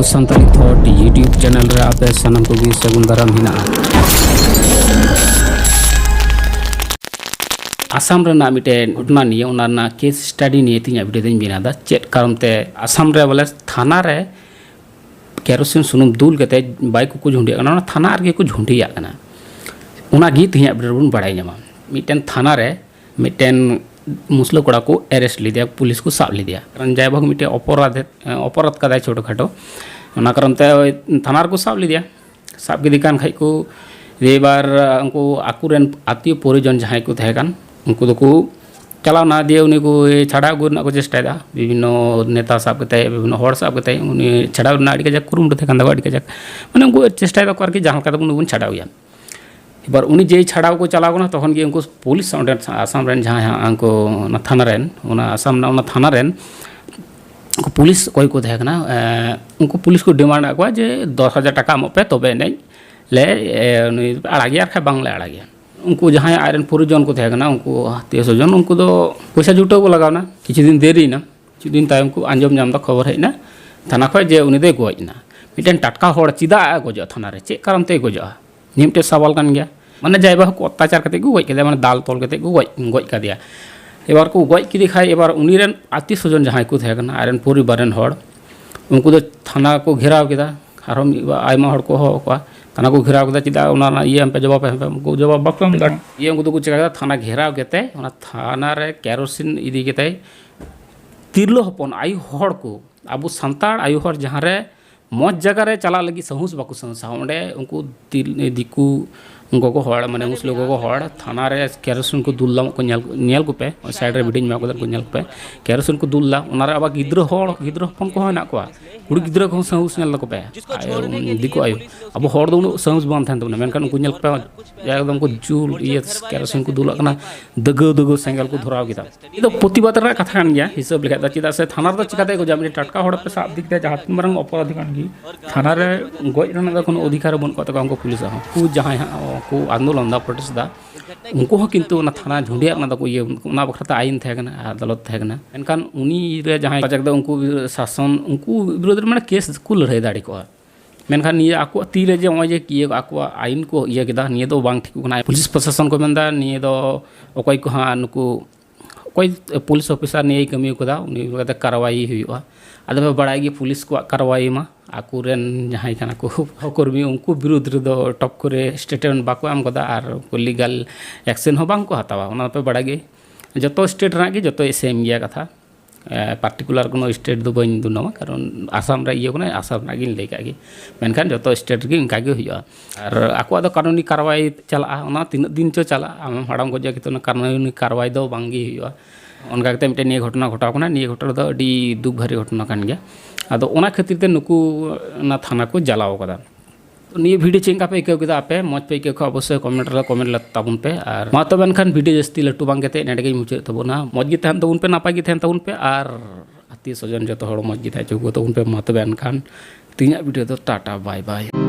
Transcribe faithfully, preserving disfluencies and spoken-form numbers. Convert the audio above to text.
Santali ᱛᱷᱚᱴ YouTube channel ᱨᱮ ᱟᱯᱮ ᱥᱟᱱᱟᱢ ᱠᱚᱜᱮ ᱥᱟᱹᱜᱩᱱ ᱫᱟᱨᱟᱢ ᱦᱮᱱᱟᱜᱼᱟ᱾ ᱟᱥᱟᱢ ᱨᱮᱱᱟᱜ ᱢᱤᱫᱴᱮᱱ ᱜᱷᱚᱴᱚᱱᱟ ᱱᱤᱭᱮ, ᱚᱱᱟ ᱨᱮᱱᱟᱜ ᱠᱮᱥ ᱥᱴᱟᱰᱤ ᱱᱤᱭᱮ ᱛᱮ ᱤᱧᱟᱹᱜ ᱵᱷᱤᱰᱤᱭᱳ ᱫᱚᱧ ᱵᱮᱱᱟᱣ ᱮᱫᱟ᱾ ᱪᱮᱫ ᱠᱟᱨᱚᱱ ᱛᱮ ᱟᱥᱟᱢ ᱨᱮ ᱵᱚᱞᱮ ᱛᱷᱟᱱᱟ ᱨᱮ ᱠᱮᱨᱳᱥᱤᱱ ᱥᱩᱱᱩᱢ ᱫᱩᱞ ᱠᱟᱛᱮ ᱵᱟᱭᱤᱠ ᱠᱚᱠᱚ ᱡᱷᱩᱸᱰᱤᱭᱟᱜ ᱠᱟᱱᱟ, ᱚᱱᱟ ᱛᱷᱟᱱᱟ ᱨᱮᱜᱮ ᱠᱚ ᱡᱷᱩᱸᱰᱤᱭᱟᱜ ᱠᱟᱱᱟ, ᱚᱱᱟᱜᱮ ᱛᱮᱦᱮᱧᱟᱜ ᱵᱷᱤᱰᱤᱭᱳ ᱨᱮᱵᱚᱱ ᱵᱟᱲᱟᱭ ᱧᱟᱢᱟ᱾ ᱢᱤᱫᱴᱮᱱ ᱛᱷᱟᱱᱟ ᱨᱮ ᱢᱤᱫᱴᱮᱱ ᱢᱩᱥᱞᱟᱹ ᱠᱚᱲᱟ ᱠᱚ ᱮᱨᱮᱥᱴ ᱞᱮᱫᱮᱭᱟ, ᱯᱩᱞᱤᱥ ᱠᱚ ᱥᱟᱵ ᱞᱮᱫᱮᱭᱟ, ᱠᱟᱨᱚᱱ ᱡᱟᱭᱦᱳᱠ ᱢᱤᱫᱴᱮᱱ ᱚᱯᱚᱨᱟᱫᱷ, ᱚᱯᱚᱨᱟᱫᱷ ᱠᱟᱫᱟᱭ ᱪᱷᱳᱴᱳ ᱠᱷᱟᱴᱳ, ᱚᱱᱟ ᱠᱟᱨᱚᱱ ᱛᱮ ᱳᱭ ᱛᱷᱟᱱᱟ ᱨᱮᱠᱚ ᱥᱟᱵ ᱞᱮᱫᱮᱭᱟ᱾ ᱥᱟᱵ ᱠᱮᱫᱮ ᱠᱟᱱ ᱠᱷᱟᱡ ᱠᱚ, ᱫᱤᱭᱮ ᱮᱵᱟᱨ ᱩᱱᱠᱩ ᱟᱠᱚᱨᱮᱱ ᱟᱛᱤᱭᱚ ᱯᱚᱨᱤᱡᱚᱱ ᱡᱟᱦᱟᱸᱭ ᱠᱚ ᱛᱟᱦᱮᱸ ᱠᱟᱱ, ᱩᱱᱠᱩ ᱫᱚᱠᱚ ᱪᱟᱞᱟᱣ ᱮᱱᱟ᱾ ᱫᱤᱭᱮ ᱩᱱᱤ ᱠᱚ ᱪᱷᱟᱰᱟᱣ ᱟᱹᱜᱩ ᱨᱮᱱᱟᱜ ᱠᱚ ᱪᱮᱥᱴᱟᱭᱮᱫᱟ, ᱵᱤᱵᱷᱤᱱᱱᱚ ᱱᱮᱛᱟ ᱥᱟᱵ ᱠᱟᱛᱮ, ᱵᱤᱵᱷᱤᱱᱱᱚ ᱦᱚᱲ ᱥᱟᱵ ᱠᱟᱛᱮ, ᱩᱱᱤ ᱪᱷᱟᱰᱟᱣ ᱨᱮᱱᱟᱜ ᱟᱹᱰᱤ ᱠᱟᱡᱟᱠ ᱠᱩᱨᱩᱢᱩᱴᱩ ᱛᱟᱦᱮᱸ ᱠᱟᱱ ᱛᱟᱠᱚᱣᱟ, ᱟᱹᱰᱤ ᱠᱟᱡᱟᱠ, ᱢᱟᱱᱮ ᱩᱱᱠᱩ ᱪᱮᱥᱴᱟᱭ ᱫᱟᱠᱚ ᱟᱨᱠᱤ ᱡᱟᱦᱟᱸ ᱞᱮᱠᱟ ᱛᱮᱵᱚᱱ ᱩᱱᱤ ᱵᱚᱱ ᱪᱷᱟᱰᱟᱣ ᱮᱭᱟ᱾ ᱮᱵᱟᱨ ᱩᱱᱤ ᱡᱮᱭ ᱪᱷᱟᱰᱟᱣ ᱠᱚ ᱪᱟᱞᱟᱣ ᱠᱟᱱᱟ, ᱛᱚᱠᱷᱚᱱ ᱜᱮ ᱩᱱᱠᱩ ᱯᱩᱞᱤᱥ ᱚᱸᱰᱮ ᱟᱥᱟᱢ ᱨᱮᱱ ᱡᱟᱦᱟᱸᱭ ᱦᱟᱸᱜ ᱩᱱᱠᱩ ᱚᱱᱟ ᱛᱷᱟᱱᱟ ᱨᱮᱱ, ᱚᱱᱟ ᱟᱥᱟᱢ ᱨᱮᱱᱟᱜ ᱚᱱᱟ ᱛᱷᱟᱱᱟ ᱨᱮᱱ ᱩᱱᱠᱩ ᱯᱩᱞᱤᱥ ᱚᱠᱚᱭ ᱠᱚ ᱛᱟᱦᱮᱸ ᱠᱟᱱᱟ, ᱮᱸ, ᱩᱱᱠᱩ ᱯᱩᱞᱤᱥ ᱠᱚ ᱰᱤᱢᱟᱱᱰ ᱟᱫ ᱠᱚᱣᱟ ᱡᱮ, "ᱫᱚᱥ ᱦᱟᱡᱟᱨ ᱴᱟᱠᱟ ᱮᱢᱚᱜ ᱯᱮ, ᱛᱚᱵᱮ ᱮᱱᱮᱡ ᱞᱮ, ᱮ, ᱩᱱᱤ ᱟᱲᱟᱜᱮᱭᱟ, ᱟᱨ ᱠᱷᱟᱡ ᱵᱟᱝᱞᱮ ᱟᱲᱟᱜᱮᱭᱟ᱾" ᱩᱱᱠᱩ ᱡᱟᱦᱟᱸᱭ ᱟᱡᱨᱮᱱ ᱯᱚᱨᱤᱡᱚᱱ ᱠᱚ ᱛᱟᱦᱮᱸ ᱠᱟᱱᱟ, ᱩᱱᱠᱩ ᱟᱛᱤᱭᱚ ᱥᱚᱡᱚᱱ, ᱩᱱᱠᱩ ᱫᱚ ᱯᱚᱭᱥᱟ ᱡᱩᱴᱟᱹᱣ ᱠᱚ ᱞᱟᱜᱟᱣ ᱮᱱᱟ᱾ ᱠᱤᱪᱷᱩ ᱫᱤᱱ ᱫᱮᱨᱤᱭᱮᱱᱟ, ᱠᱤᱪᱷᱩ ᱫᱤᱱ ᱛᱟᱭᱚᱢ ᱠᱚ ᱟᱸᱡᱚᱢ ᱧᱟᱢ ᱮᱫᱟ, ᱠᱷᱚᱵᱚᱨ ᱦᱮᱡ ᱮᱱᱟ ᱛᱷᱟᱱᱟ ᱠᱷᱚᱡ ᱡᱮ ᱩᱱᱤ ᱫᱚᱭ ᱜᱚᱡ ᱮᱱᱟ᱾ ᱢᱤᱫᱴᱮᱱ ᱴᱟᱴᱠᱟ ᱦᱚᱲ ᱪᱮᱫᱟᱜ ᱮ ᱜᱚᱡᱚᱜᱼᱟ ᱛᱷᱟᱱᱟ ᱨᱮ? ᱪᱮᱫ ᱠᱟᱨᱚᱱ ᱛᱮᱭ ᱜᱚᱡᱚᱜᱼᱟ? ᱱᱤᱭᱟᱹ ᱢᱤᱫᱴᱮᱱ ᱥᱟᱣᱟᱞ ᱠᱟᱱ ᱜᱮᱭᱟ᱾ ᱢᱟᱱᱮ ᱡᱟᱭ ᱵᱟ ᱦᱳᱠ, ᱚᱛᱛᱟᱪᱟᱨ ᱠᱟᱛᱮ ᱠᱚ ᱜᱚᱡ ᱠᱮᱫᱮᱭᱟ, ᱢᱟᱱᱮ ᱫᱟᱞ ᱛᱚᱞ ᱠᱟᱛᱮ ᱠᱚ ᱜᱚᱡ, ᱜᱚᱡ ᱠᱟᱫᱮᱭᱟ᱾ ᱮᱵᱟᱨ ᱠᱚ ᱜᱚᱡ ᱠᱮᱫᱮ ᱠᱷᱟᱡ, ᱮᱵᱟᱨ ᱩᱱᱤ ᱨᱮᱱ ᱟᱛᱤᱭᱚ ᱥᱚᱡᱚᱱ ᱡᱟᱦᱟᱸᱭ ᱠᱚ ᱛᱟᱦᱮᱸ ᱠᱟᱱᱟ, ᱟᱡ ᱨᱮᱱ ᱯᱚᱨᱤᱵᱟᱨ ᱨᱮᱱ ᱦᱚᱲ, ᱩᱱᱠᱩ ᱫᱚ ᱛᱷᱟᱱᱟ ᱠᱚ ᱜᱷᱮᱨᱟᱣ ᱠᱮᱫᱟ᱾ ᱟᱨᱦᱚᱸ ᱢᱤᱫ ᱵᱟᱨ ᱟᱭᱢᱟ ᱦᱚᱲ ᱠᱚ ᱦᱚᱦᱚ ᱠᱚᱣᱟ, ᱛᱷᱟᱱᱟ ᱠᱚ ᱜᱷᱮᱨᱟᱣ ᱠᱮᱫᱟ, "ᱪᱮᱫᱟᱜ ᱚᱱᱟ ᱨᱮᱱᱟᱜ ᱤᱭᱟᱹ ᱮᱢ ᱯᱮ, ᱡᱚᱵᱟᱵ ᱮᱢ ᱯᱮ", ᱩᱱᱠᱩ ᱡᱚᱵᱟᱵ ᱵᱟᱠᱚ ᱮᱢ ᱫᱟᱲᱮᱭᱟᱜᱼᱟ᱾ ᱤᱭᱟᱹ ᱩᱱᱠᱩ ᱫᱚᱠᱚ ᱪᱮᱠᱟ ᱠᱮᱫᱟ, ᱛᱷᱟᱱᱟ ᱜᱷᱮᱨᱟᱣ ᱠᱟᱛᱮ ᱚᱱᱟ ᱛᱷᱟᱱᱟ ᱨᱮ ᱠᱮᱨᱳᱥᱤᱱ ᱤᱫᱤ ᱠᱟᱛᱮ ᱛᱤᱨᱞᱟᱹ ᱦᱚᱯᱚᱱ, ᱟᱭᱳ ᱦᱚᱲ ᱠᱚ, ᱟᱵᱚ ᱥᱟᱱᱛᱟᱲ ᱟᱭᱳ ᱦᱚᱲ ᱡᱟᱦᱟᱸ ᱨᱮ ᱢᱚᱡᱽ ᱡᱟᱭᱜᱟ ᱨᱮ ᱪᱟᱞᱟᱜ ᱞᱟᱹᱜᱤᱫ ᱥᱟᱦᱚᱥ ᱵᱟᱠᱚ ᱥᱟᱦᱚᱥᱟ, ᱚᱸᱰᱮ ᱩᱱᱠᱩ ᱛᱤᱨ-, ᱫᱤᱠᱩ ᱜᱚᱜᱚ ᱦᱚᱲ, ᱢᱟᱱᱮ ᱢᱩᱥᱞᱟᱹ ᱜᱚᱜᱚ ᱦᱚᱲ, ᱛᱷᱟᱱᱟ ᱨᱮ ᱠᱮᱨᱳᱥᱤᱱ ᱠᱚ ᱫᱩᱞ ᱫᱟ, ᱠᱚ ᱧᱮᱞ, ᱧᱮᱞ ᱠᱚᱯᱮ, ᱥᱟᱭᱤᱰ ᱨᱮ ᱵᱷᱤᱰᱤᱭᱳᱧ ᱮᱢᱟ ᱠᱚ ᱠᱟᱱᱟ, ᱠᱚ ᱧᱮᱞ ᱠᱚᱯᱮ, ᱠᱮᱨᱳᱥᱤᱱ ᱠᱚ ᱫᱩᱞ ᱫᱟ, ᱚᱱᱟ ᱨᱮ ᱟᱵᱟᱨ ᱜᱤᱫᱽᱨᱟᱹ ᱦᱚᱲ, ᱜᱤᱫᱽᱨᱟᱹ ᱦᱚᱯᱚᱱ ᱠᱚᱦᱚᱸ ᱦᱮᱱᱟᱜ ᱠᱚᱣᱟ, ᱠᱩᱲᱤ ᱜᱤᱫᱽᱨᱟᱹ ᱠᱚᱦᱚᱸ ᱥᱟᱦᱚᱥ ᱧᱮᱞ ᱛᱟᱠᱚ ᱯᱮ, ᱟᱭᱳ, ᱫᱤᱠᱩ ᱟᱭᱳ᱾ ᱟᱵᱚ ᱦᱚᱲ ᱫᱚ ᱩᱱᱟᱹᱜ ᱥᱟᱦᱚᱥ ᱵᱟᱝ ᱛᱟᱦᱮᱱ ᱛᱟᱵᱚᱱᱟ, ᱢᱮᱱᱠᱷᱟᱱ ᱩᱱᱠᱩ ᱧᱮᱞ ᱠᱚᱯᱮ, ᱮᱠᱫᱚᱢ ᱠᱚ ᱡᱩᱞ, ᱤᱭᱟᱹ, ᱠᱮᱨᱳᱥᱤᱱ ᱠᱚ ᱫᱩᱞᱟᱜ ᱠᱟᱱᱟ, ᱫᱟᱹᱜᱟᱹᱣ ᱫᱟᱹᱜᱟᱹᱣ ᱥᱮᱸᱜᱮᱞ ᱠᱚ ᱫᱷᱚᱨᱟᱣ ᱠᱮᱫᱟ᱾ ᱱᱤᱭᱟᱹ ᱫᱚ ᱯᱨᱚᱛᱤᱵᱟᱫ ᱨᱮᱱᱟᱜ ᱠᱟᱛᱷᱟ ᱠᱟᱱ ᱜᱮᱭᱟ ᱦᱤᱥᱟᱹᱵ ᱞᱮᱠᱷᱟᱡ ᱫᱚ, ᱪᱮᱫᱟᱜ ᱥᱮ ᱛᱷᱟᱱᱟ ᱨᱮᱫᱚ ᱪᱤᱠᱟᱛᱮ ᱜᱚᱡᱟ? ᱢᱤᱫᱴᱮᱱ ᱴᱟᱴᱠᱟ ᱦᱚᱲ ᱯᱮ ᱥᱟᱵ ᱤᱫᱤ ᱠᱮᱫᱟ, ᱡᱟᱦᱟᱸ ᱛᱤᱱ ᱢᱟᱨᱟᱝ ᱚᱯᱚᱨᱟᱫᱷᱤ ᱠᱟᱱ ᱜᱮ, ᱛᱷᱟᱱᱟ ᱨᱮ ᱜᱚᱡ ᱨᱮᱱᱟᱜ ᱫᱚ ᱠᱳᱱᱳ ᱚᱫᱷᱤᱠᱟᱨ ᱵᱟᱹᱱᱩᱜ ᱠᱟᱜ ᱛᱟᱠᱚᱣᱟ ᱩᱱᱠᱩ ᱯᱩᱞᱤᱥᱟᱜ ᱦᱚᱸ᱾ ᱩᱱᱠᱩ ᱡᱟᱦᱟᱸᱭ ᱦᱟᱸᱜ ᱠᱚ ᱟᱱᱫᱳᱞᱚᱱ ᱫᱟ, ᱯᱨᱚᱴᱮᱥᱴ ᱫᱟ, ᱩᱱᱠᱩ ᱦᱚᱸ ᱠᱤᱱᱛᱩ ᱚᱱᱟ ᱛᱷᱟᱱᱟ ᱡᱷᱩᱸᱰᱤᱭᱟᱜ ᱚᱱᱟ ᱫᱚᱠᱚ ᱤᱭᱟᱹ, ᱚᱱᱟ ᱵᱟᱠᱷᱨᱟ ᱛᱮ ᱟᱭᱤᱱ ᱛᱟᱦᱮᱸ ᱠᱟᱱᱟ, ᱟᱫᱟᱞᱚᱛ ᱛᱟᱦᱮᱸ ᱠᱟᱱᱟ᱾ ᱢᱮᱱᱠᱷᱟᱱ ᱩᱱᱤ ᱨᱮ ᱡᱟᱦᱟᱸᱭ ᱯᱨᱚᱡᱟ ᱫᱚ ᱩᱱᱠᱩ ᱥᱟᱥᱚᱱ, ᱩᱱᱠᱩ ᱵᱤᱨᱳᱫᱷ ᱨᱮ ᱢᱟᱱᱮ ᱠᱮᱥ ᱠᱚ ᱞᱟᱹᱲᱦᱟᱹᱭ ᱫᱟᱲᱮ ᱠᱚᱜᱼᱟ᱾ ᱢᱮᱱᱠᱷᱟᱱ ᱱᱤᱭᱟᱹ ᱟᱠᱚᱣᱟᱜ ᱛᱤ ᱨᱮ ᱡᱮ ᱱᱚᱜᱼᱚᱭ ᱡᱮ ᱤᱭᱟᱹ ᱟᱠᱚᱣᱟᱜ ᱟᱭᱤᱱ ᱠᱚ ᱤᱭᱟᱹ ᱠᱮᱫᱟ, ᱱᱤᱭᱟᱹ ᱫᱚ ᱵᱟᱝ ᱴᱷᱤᱠᱚᱜ ᱠᱟᱱᱟ᱾ ᱯᱩᱞᱤᱥ ᱯᱨᱚᱥᱟᱥᱚᱱ ᱠᱚ ᱢᱮᱱᱫᱟ ᱱᱤᱭᱟᱹ ᱫᱚ ᱚᱠᱚᱭ ᱠᱚ ᱦᱟᱸᱜ ᱱᱩᱠᱩ ᱚᱠᱚᱭ ᱯᱩᱞᱤᱥ ᱚᱯᱷᱤᱥᱟᱨ ᱱᱤᱭᱟᱹᱭ ᱠᱟᱹᱢᱤ ᱠᱟᱫᱟ, ᱩᱱᱤ ᱵᱟᱨᱮᱛᱮ ᱠᱟᱨᱣᱟᱭ ᱦᱩᱭᱩᱜᱼᱟ᱾ ᱟᱫᱚ ᱯᱮ ᱵᱟᱲᱟᱭ ᱜᱮ ᱯᱩᱞᱤᱥ ᱠᱚᱣᱟᱜ ᱠᱟᱨᱣᱟᱭ ᱢᱟ, ᱟᱠᱚᱨᱮᱱ ᱡᱟᱦᱟᱸᱭ ᱠᱟᱱᱟ ᱠᱚ ᱥᱚᱦᱚᱠᱚᱨᱢᱤ, ᱩᱱᱠᱩ ᱵᱤᱨᱩᱫᱽ ᱨᱮᱫᱚ ᱴᱚᱯ ᱠᱚᱨᱮ ᱥᱴᱮᱴᱢᱮᱱᱴ ᱵᱟᱠᱚ ᱮᱢ ᱠᱟᱫᱟ ᱟᱨ ᱩᱱᱠᱩ ᱞᱤᱜᱟᱞ ᱮᱠᱥᱮᱱ ᱦᱚᱸ ᱵᱟᱝ ᱠᱚ ᱦᱟᱛᱟᱣᱟ᱾ ᱚᱱᱟ ᱫᱚᱯᱮ ᱵᱟᱲᱟᱭ ᱜᱮ, ᱡᱚᱛᱚ ᱥᱴᱮᱴ ᱨᱮᱱᱟᱜ ᱜᱮ ᱡᱚᱛᱚ ᱥᱮᱢ ᱜᱮᱭᱟ ᱠᱟᱛᱷᱟ᱾ ᱯᱟᱨᱴᱤᱠᱩᱞᱟᱨ ᱠᱳᱱᱳ ᱥᱴᱮᱴ ᱫᱚ ᱵᱟᱹᱧ ᱫᱩᱱᱟᱹᱣᱟ, ᱠᱟᱨᱚᱱ ᱟᱥᱟᱢ ᱨᱮ ᱤᱭᱟᱹ ᱠᱟᱱᱟ, ᱟᱥᱟᱢ ᱨᱮᱱᱟᱜ ᱜᱤᱧ ᱞᱟᱹᱭ ᱠᱟᱜ ᱜᱮ᱾ ᱢᱮᱱᱠᱷᱟᱱ ᱡᱚᱛᱚ ᱥᱴᱮᱴ ᱨᱮᱜᱮ ᱚᱱᱠᱟ ᱜᱮ ᱦᱩᱭᱩᱜᱼᱟ᱾ ᱟᱨ ᱟᱠᱚᱣᱟᱜ ᱫᱚ ᱠᱟᱹᱱᱩᱱᱤ ᱠᱟᱨᱣᱟᱭ ᱪᱟᱞᱟᱜᱼᱟ, ᱚᱱᱟ ᱛᱤᱱᱟᱹᱜ ᱫᱤᱱ ᱪᱚ ᱪᱟᱞᱟᱜᱼᱟ, ᱟᱢᱮᱢ ᱦᱟᱲᱟᱢ ᱜᱚᱡᱚᱜᱼᱟ, ᱠᱤᱱᱛᱩ ᱚᱱᱟ ᱠᱟᱹᱱᱩᱱᱤ ᱠᱟᱨᱣᱟᱭ ᱫᱚ ᱵᱟᱝ ᱜᱮ ᱦᱩᱭᱩᱜᱼᱟ᱾ ᱚᱱᱠᱟ ᱠᱟᱛᱮ ᱢᱤᱫᱴᱮᱱ ᱱᱤᱭᱟᱹ ᱜᱷᱚᱴᱚᱱᱟ ᱜᱷᱚᱴᱟᱣ ᱠᱟᱱᱟ᱾ ᱱᱤᱭᱟᱹ ᱜᱷᱚᱴᱚᱱᱟ ᱫᱚ ᱟᱹᱰᱤ ᱫᱩᱠ ᱵᱷᱟᱨᱤ ᱜᱷᱚᱴᱚᱱᱟ ᱠᱟᱱ ᱜᱮᱭᱟ᱾ ᱟᱫᱚ ᱚᱱᱟ ᱠᱷᱟᱹᱛᱤᱨ ᱛᱮ ᱱᱩᱠᱩ ᱚᱱᱟ ᱛᱷᱟᱱᱟ ᱠᱚ ᱡᱟᱞᱟᱣ ᱠᱟᱫᱟ᱾ ᱛᱚ ᱱᱤᱭᱟᱹ ᱵᱷᱤᱰᱤᱭᱳ ᱪᱮᱫ ᱞᱮᱠᱟ ᱯᱮ ᱟᱹᱭᱠᱟᱹᱣ ᱠᱮᱫᱟ? ᱟᱯᱮ ᱢᱚᱡᱽ ᱯᱮ ᱟᱹᱭᱠᱟᱹᱣ ᱠᱷᱟᱱ ᱚᱵᱚᱥᱥᱳᱭ ᱠᱚᱢᱮᱱᱴ ᱨᱮ ᱠᱚᱢᱮᱱᱴ ᱛᱟᱵᱚᱱ ᱯᱮ᱾ ᱟᱨ ᱢᱟ ᱛᱚᱵᱮ ᱮᱱᱠᱷᱟᱱ ᱵᱷᱤᱰᱤᱭᱳ ᱡᱟᱹᱥᱛᱤ ᱞᱟᱹᱴᱩ ᱵᱟᱝ ᱠᱟᱛᱮ ᱱᱚᱸᱰᱮ ᱜᱮᱧ ᱢᱩᱪᱟᱹᱫ ᱛᱟᱵᱚᱱᱟ᱾ ᱢᱚᱡᱽ ᱜᱮ ᱛᱟᱦᱮᱱ ᱛᱟᱵᱚᱱ ᱯᱮ, ᱱᱟᱯᱟᱭ ᱜᱮ ᱛᱟᱦᱮᱱ ᱛᱟᱵᱚᱱ ᱯᱮ, ᱟᱨ ᱟᱛᱤ ᱥᱚᱡᱚᱱ ᱡᱚᱛᱚ ᱦᱚᱲ ᱢᱚᱡᱽ ᱜᱮ ᱛᱟᱦᱮᱸ ᱦᱚᱪᱚ ᱠᱚ ᱛᱟᱵᱚᱱ ᱯᱮ᱾ ᱢᱟ ᱛᱚᱵᱮ ᱮᱱᱠᱷᱟᱱ ᱛᱮᱦᱮᱧᱟᱜ ᱵᱷᱤᱰᱤᱭᱳ ᱫᱚ ᱴᱟᱴᱟ, ᱵᱟᱭ ᱵᱟᱭ᱾